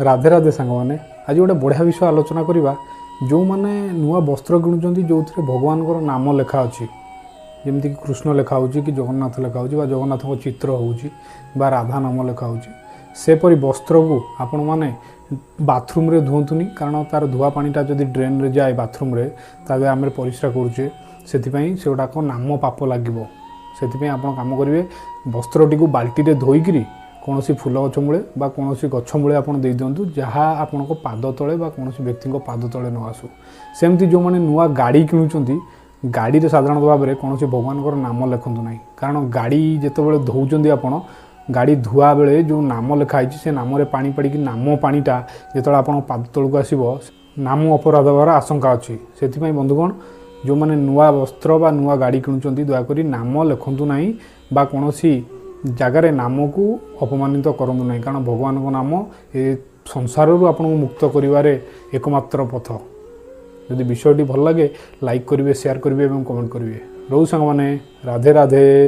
ରାଧେ ରାଧେ ସାଙ୍ଗମାନେ, ଆଜି ଗୋଟେ ବଢ଼ିଆ ବିଷୟ ଆଲୋଚନା କରିବା। ଯେଉଁମାନେ ନୂଆ ବସ୍ତ୍ର କିଣୁଛନ୍ତି ଯେଉଁଥିରେ ଭଗବାନଙ୍କର ନାମ ଲେଖା ଅଛି, ଯେମିତିକି କୃଷ୍ଣ ଲେଖା ହେଉଛି କି ଜଗନ୍ନାଥ ଲେଖା ହେଉଛି ବା ଜଗନ୍ନାଥଙ୍କ ଚିତ୍ର ହେଉଛି ବା ରାଧା ନାମ ଲେଖା ହେଉଛି, ସେପରି ବସ୍ତ୍ରକୁ ଆପଣମାନେ ବାଥରୁମ୍ରେ ଧୁଅନ୍ତୁନି। କାରଣ ତା'ର ଧୁଆ ପାଣିଟା ଯଦି ଡ୍ରେନ୍ରେ ଯାଏ ବାଥରୁମ୍ରେ, ତାହେଲେ ଆମେ ପରିସ୍ରା କରୁଛେ, ସେଥିପାଇଁ ସେଗୁଡ଼ାକ ନାମ ପାପ ଲାଗିବ। ସେଥିପାଇଁ ଆପଣ କାମ କରିବେ, ବସ୍ତ୍ରଟିକୁ ବାଲ୍ଟିରେ ଧୋଇକିରି କୌଣସି ଫୁଲ ଗଛ ମୂଳେ ବା କୌଣସି ଗଛ ମୂଳେ ଆପଣ ଦେଇଦିଅନ୍ତୁ, ଯାହା ଆପଣଙ୍କ ପାଦ ତଳେ ବା କୌଣସି ବ୍ୟକ୍ତିଙ୍କ ପାଦ ତଳେ ନ ଆସୁ। ସେମିତି ଯେଉଁମାନେ ନୂଆ ଗାଡ଼ି କିଣୁଛନ୍ତି, ଗାଡ଼ିରେ ସାଧାରଣତଃ ଭାବରେ କୌଣସି ଭଗବାନଙ୍କର ନାମ ଲେଖନ୍ତୁ ନାହିଁ। କାରଣ ଗାଡ଼ି ଯେତେବେଳେ ଧୋଉଛନ୍ତି ଆପଣ, ଗାଡ଼ି ଧୁଆ ବେଳେ ଯେଉଁ ନାମ ଲେଖା ହେଇଛି ସେ ନାମରେ ପାଣି ପଡ଼ିକି ନାମ ପାଣିଟା ଯେତେବେଳେ ଆପଣଙ୍କ ପାଦ ତଳକୁ ଆସିବ, ନାମ ଅପରାଧ ହେବାର ଆଶଙ୍କା ଅଛି। ସେଥିପାଇଁ ବନ୍ଧୁଗଣ, ଯେଉଁମାନେ ନୂଆ ବସ୍ତ୍ର ବା ନୂଆ ଗାଡ଼ି କିଣୁଛନ୍ତି, ଦୟାକରି ନାମ ଲେଖନ୍ତୁ ନାହିଁ ବା କୌଣସି ଜାଗାରେ ନାମକୁ ଅପମାନିତ କରନ୍ତୁ ନାହିଁ। କାରଣ ଭଗବାନଙ୍କ ନାମ ଏ ସଂସାରରୁ ଆପଣଙ୍କୁ ମୁକ୍ତ କରିବାରେ ଏକମାତ୍ର ପଥ। ଯଦି ବିଷୟଟି ଭଲ ଲାଗେ, ଲାଇକ୍ କରିବେ, ସେୟାର କରିବେ ଏବଂ କମେଣ୍ଟ କରିବେ। ରହୁ ସାଙ୍ଗମାନେ, ରାଧେ ରାଧେ।